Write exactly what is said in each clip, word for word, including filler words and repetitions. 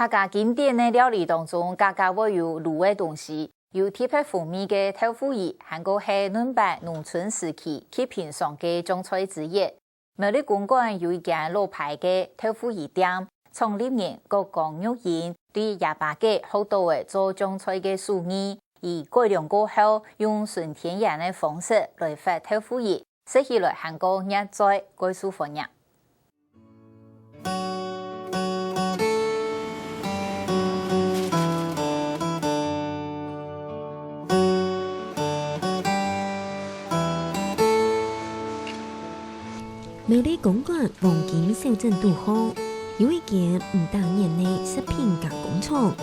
客家經典个料理當中，價價會有滷个東西，有特別風味个豆腐乳，還過係嫩板農村時期極平常个醬菜之一。苗栗公館有一間老牌个豆腐乳店，創立人郭江玉英對爺爸个學到个做醬菜个手藝，佢改良過後，用純天然个方式來發豆腐乳，食起來還過入嘴，蓋受歡迎。 苗栗公館黃金小鎮肚項，有一間五百年个食品加工廠。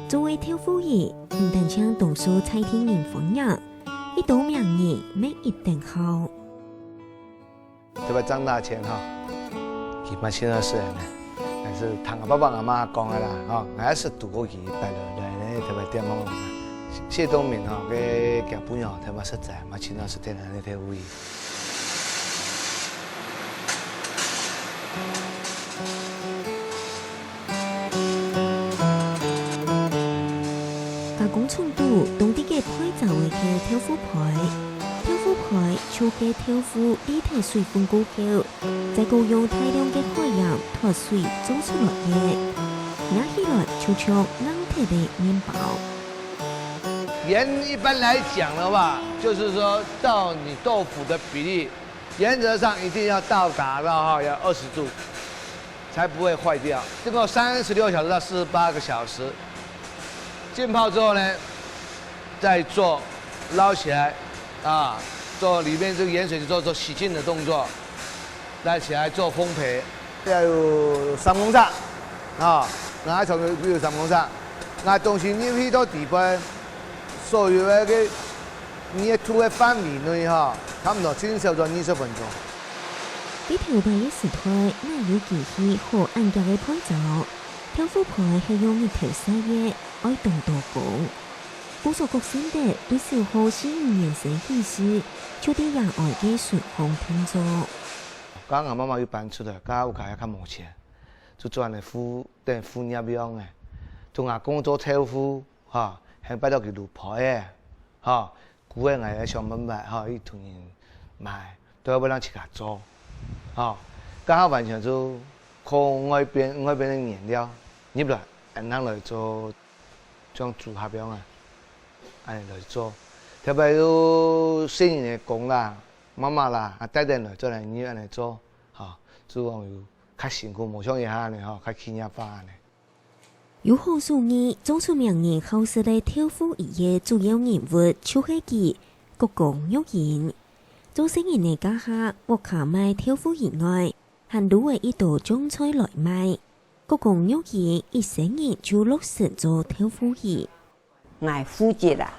做个豆腐乳，毋單淨當受在地人歡迎，一兜名人乜一等好。特別賺大錢哈，佢嘛現在是人呢，但是聽我爸爸阿媽講个啦，哈，還是堵過去擺落來呢，特別店吼，謝東明吼，个腳步吼，特別實在，嘛現在是天然个豆腐乳。 加工廠肚當地个配燥个豆腐胚，豆腐胚就係豆腐瀝忒水分過後，再過用大量个海鹽脫水做出來个，咬起來就像硬忒个麵包。鹽一般來講的話，就是說照你豆腐的比例，原則上一定要到達到哈要二十度，才不會壞掉。經過三十六小時到四十八個小時浸泡之後呢，再做撈起來啊，做裡面這個鹽水做做洗淨的動作，撈起來做烘焙。要有三公尺啊，拿長有有三公尺，拿東西入去到底部，所有个个熱度个範圍內哈，差不多至少做二十分鐘。在頭擺个時代，哪有機器好恁遽个配燥？豆腐胚係用日頭曬个，愛當多工。故所郭新德對小學四五年生起始，就在野外个廚房定做。 該𠊎媽媽又搬出來，該屋下也較無錢，就做恁呢副等副業樣个。同阿公做豆腐，吼，還拜託佢滷胚个，吼，姑仔𠊎也想辦法，吼，去同人買，都愛愛人自家做，吼。該下完全就靠外邊外邊个原料入來，恁樣來做，像組合樣啊，恁呢來做。特別有細人个工啦， 媽媽啦，啊帶等來做來，你恁呢做，吼，就講有較辛苦，無像這下恁呢吼，較企業化恁呢。有好手藝，做出名人好食个豆腐乳个主要人物就係佢，郭江玉英。做細人个該下，屋下賣豆腐乳外，還滷仔一兜醬菜來賣。郭江玉英一生人就落實做豆腐乳。 𠊎負責啊，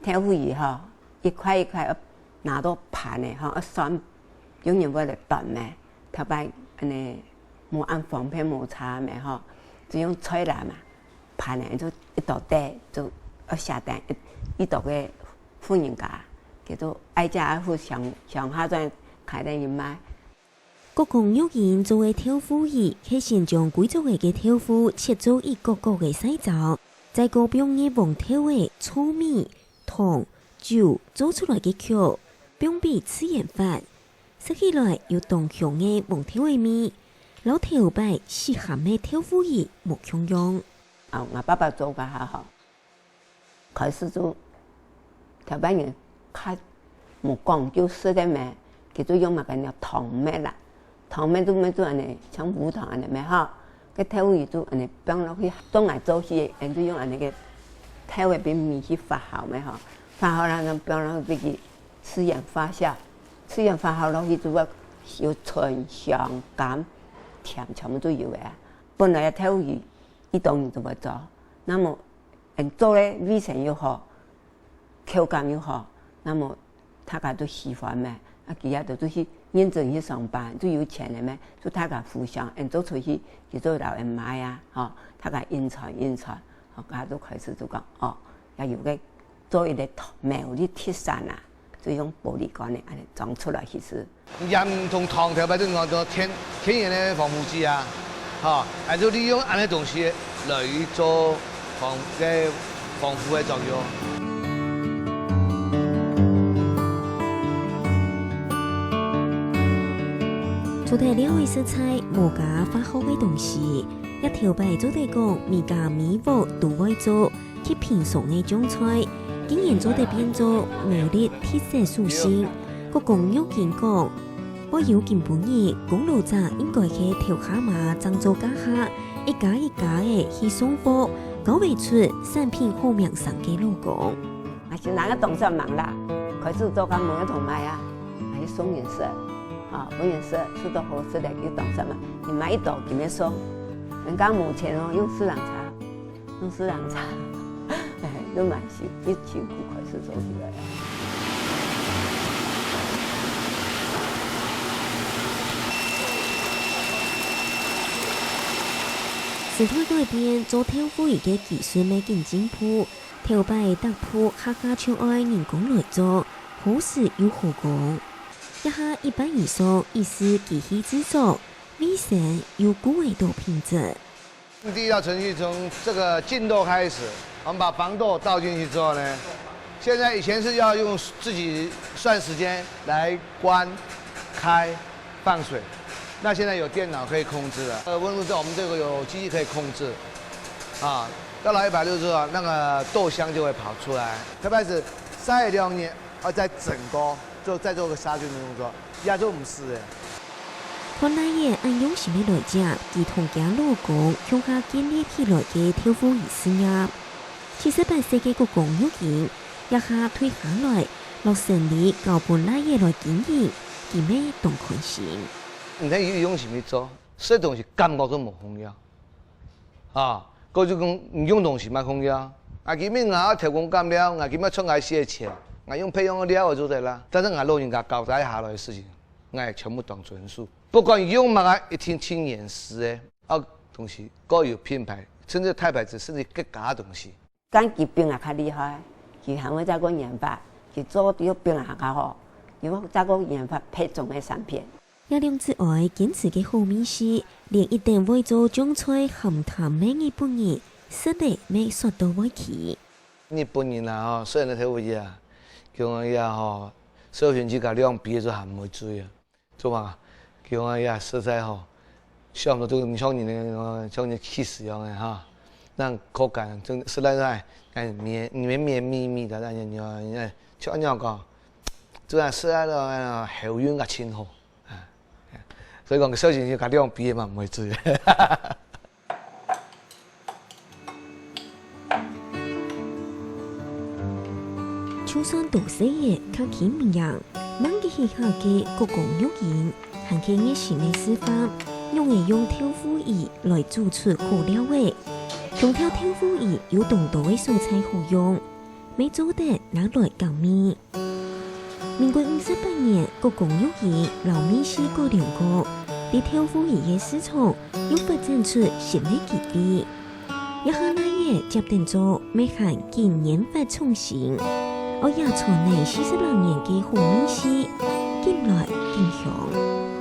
豆腐乳吼，一塊一塊愛拿到盤仔吼，愛算，有人會來端咩，頭擺恁呢無恁方便無叉咩吼，就用菜籃嘛，盤仔就一到底就愛下單一一到个婦人家，叫做挨家挨戶上上下轉開等人賣。 郭江玉英做个豆腐乳係先將歸桌仔个豆腐切做一角角个細燥，再過放入黃豆仔、糙米、糖、酒做出來个曲，放畀自然發。食起來有當香个黃豆仔味，摎頭擺食鹹个豆腐乳無共樣。啊，𠊎爸爸做个較好。 開始就頭擺人較無講究食个咩，佢就用麼个呢，糖蜜啦，糖蜜就蜜就恁呢，像烏糖恁呢咩吼，該豆乳就恁呢放落去，當𠊎做起，𠊎就用恁呢个豆仔分蜜去發酵咩吼，發酵了，然後放落去分佢自然發酵，自然發酵落去就會有醇、香、甘、甜，全部都有个啊。本來豆乳一當然就會做，那麼 恁做咧味緒又好，口感又好，那麼大家都喜歡咩？啊，佢也都就去認真去上班，就有錢个咩？就大家互相恁做出去，佢就摎人買啊，吼，大家應酬應酬，吼，大家就開始就講，哦，也有个做一个苗栗特產啊，就用玻璃罐个恁呢裝出來去食。 鹽同糖頭擺就講做天天然个防腐劑啊，哈，𠊎就利用恁樣東西來做防个防腐个作用。除忒料理食材無加化學个東西，這頭擺做得講每家每屋都會做， 去平常个醬菜，竟然做得變做無敵特色壽星。國光肉圓講，會有今晡日，功勞者應該係頭下嘛正做家下，一家一家个去送貨，搞會出產品好名聲个老公。啊，就拿个當煞猛啦，開始做个無个同賣啊，還送人食，啊，分人食，食到好食个就當煞猛，你買一袋佢乜送，人家無錢哦，用四輪車。 用四輪車，哎，都蠻辛，一辛苦開始做起來啊。時代改變，做豆腐乳个技術乜緊進步，頭擺逐步下下就愛人工來做，好食又好講。這下一半以上已係機器製作，衛生又顧會到品質。 第一道程序從這個浸豆開始，我們把黃豆倒進去之後呢，現在以前是要用自己算時間來關、開、放水，那現在有電腦可以控制了，呃，溫度在我們這個有機器可以控制，啊，到了一百六十度啊，那個豆香就會跑出來。特別是曬兩日，啊，再整鍋，就再做個殺菌的動作，也就毋係誒。 看倈仔恁用心个來食，佢同厥老公共下建立起來个豆腐乳事業。七十八歲个國光玉英，這下退下來，摎生理交分倈仔來經營，佢乜當開心。你看佢用心去做，食東西感覺都無重要。 啊，過就講，毋用東西嘛重要。啊，今日𠊎愛偷工減料，𠊎今日賺𠊎食个錢，𠊎用別樣个料仔做得啦。但是𠊎老人家交代下來个事情，𠊎全部當遵守。不管用麼个，一定盡嚴實个。啊，東西，各有品牌，甚至大牌子，甚至各家个東西。 但佢比𠊎較厲害，佢還會再過研發，佢做得比𠊎較好，佢會再過研發別種个產品。這兩子哀堅持个好味緒，連一等會做醬菜鹹淡个日本人，食了乜煞到會去。日本人啊，吼，雖然在豆腐乳啊，佢講啊吼，小型自家兩杯就還毋會醉啊。 做嘛，佢講哎呀，實在吼，想毋到都像人个，像人个氣勢樣个哈。那口感真實在在，哎，綿，綿綿密密个，那樣，那樣，就恁樣講，做啊，食啊，那，那，喉韻个真好，啊，所以講，小心就加兩杯嘛，毋會醉。 就算大細个客廳名揚，吂幾許下个國光玉英，還係熱心个示範，仰仔用豆腐乳來煮出好料仔。強調豆腐乳有當多个所在好用，乜做得拿來減味。 民國五十八年，國光玉英摎味緒改良過，在豆腐乳个市場又發展出新个機會。這下倈仔接等做，乜還緊研發創新，愛這傳了四十零年个好味緒，緊來緊香。